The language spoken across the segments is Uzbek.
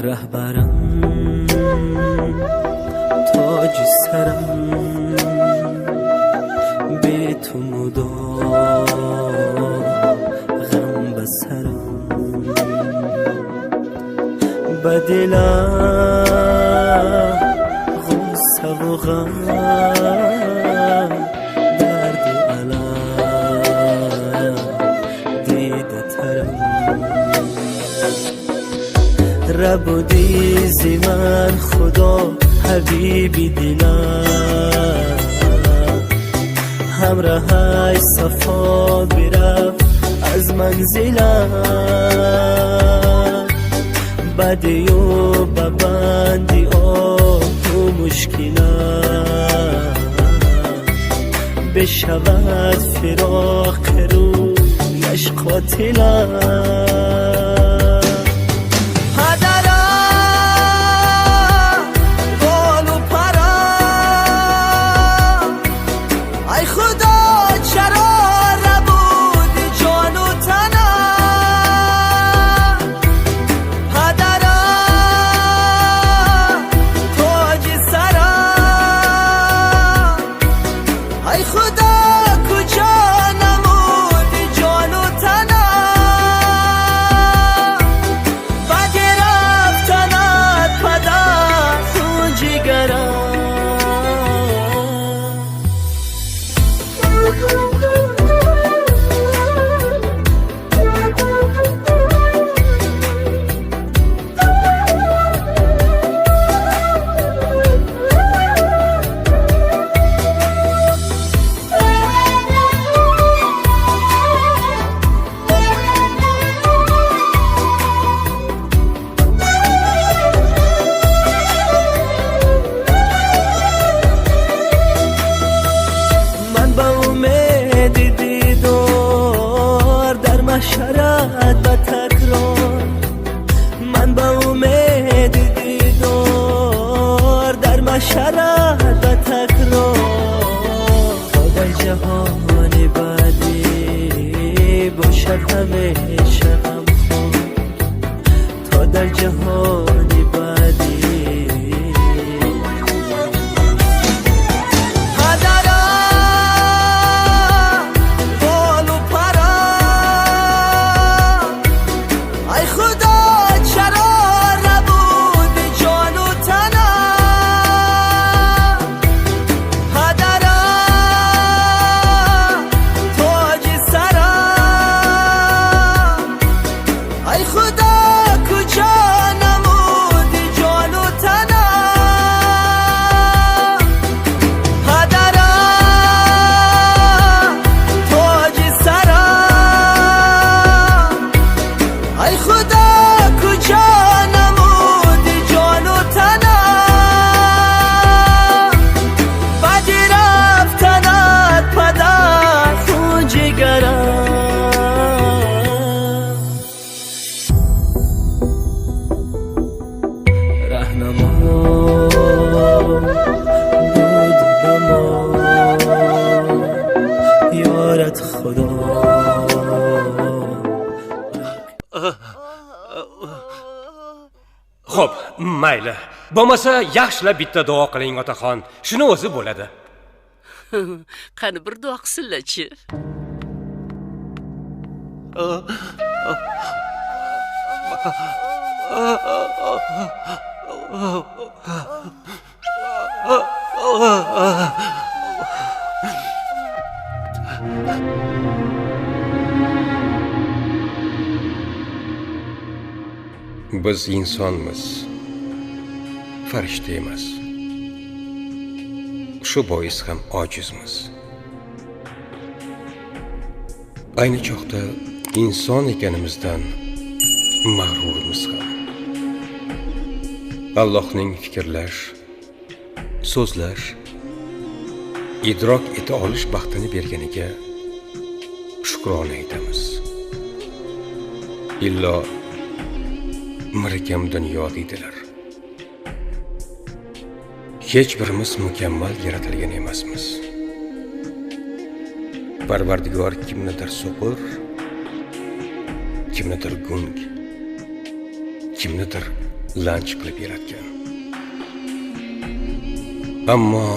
Rahbarim, toji saram, be tu mudom g'am basaram. Ba dilam g'ussa va g'am, dardu alam dida taram. Rabudi zi man Xudo habibi dilam, hamrohay safo biraf az manzilam. Badiyu ba bandi ohu mushkilam, بشود فراق رویش قاتلم. پدرم بالو پرم، ای خدا چرا ربودی جان و تنم؟ پدرم تاج سرم، ای خدا کجا نمودی جان و تنم؟ بد رفتنت پدر خون جگرم. من به امید دیدار در محشرت به تکرار، من به امید دیدار در محشرت به تکرار. تا در جهان بعدی باشد همیشه غمخوار، تا در جهان بعدی. پدرم بالو پرم، ای خدا چرا ربودی جان و تنم؟ پدرم تاج سرم، ای خدا کجا نمودی جان و تنم؟ پدرم تاج سرم، ای خدا کجا نمودی جان و تنم؟ بد رفتنت پدر خون جگرم. رهنما بود به ما یارت خدا. Xo'p, mayli. Bo'lmasa yaxshilab bitta duo qiling, otaxon. Shuni o'zi bo'ladi. Qani bir duo qilsinlar-chi. Biz insonmiz, farishta emas. Shu bois ham ojizmiz. Ayni choqda inson ekanimizdan mag'rurmiz ham. Allohning fikrlash, so'zlash, idrok eta olish baxtini berganiga shukrona etamiz. Illo mirakam dunyo deydilar. Hech birimiz mukammal yaratilgan emasmiz. Parvardigor kimnidir so'qir, kimnidir gung, kimnidir lanch qilib yaratgan. Ammo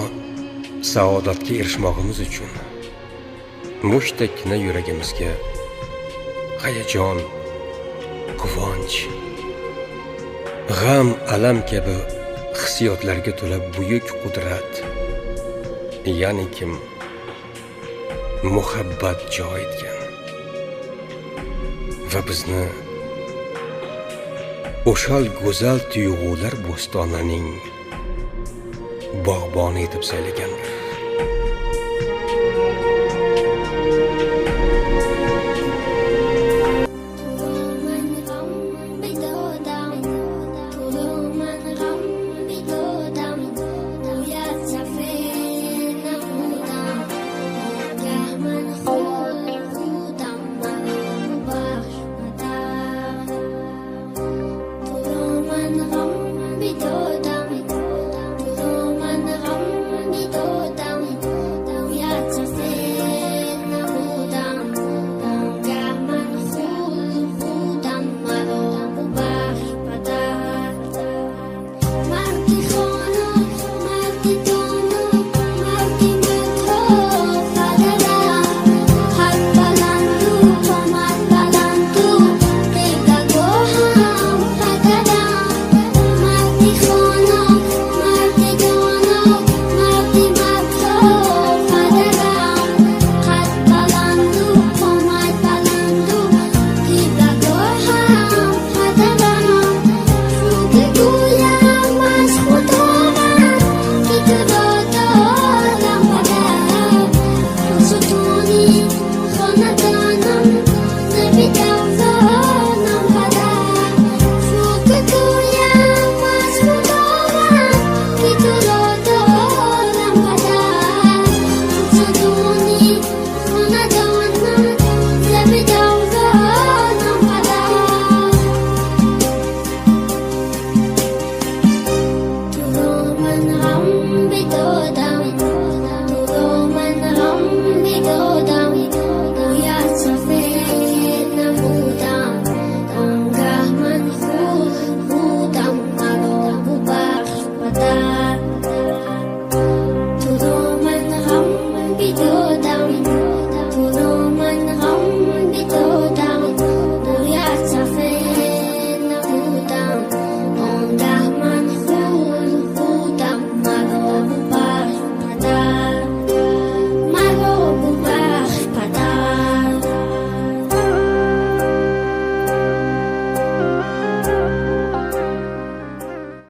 saodatga erishmog'imiz uchun mushtdekkina yuragimizga hayajon, quvonch, g'am, alam kabi hissiyotlarga to'la buyuk qudrat, ya'ni kim muhabbat jo etgan va bizni o'shal go'zal tuyg'ular bo'stonining bog'boni etib saylagandir.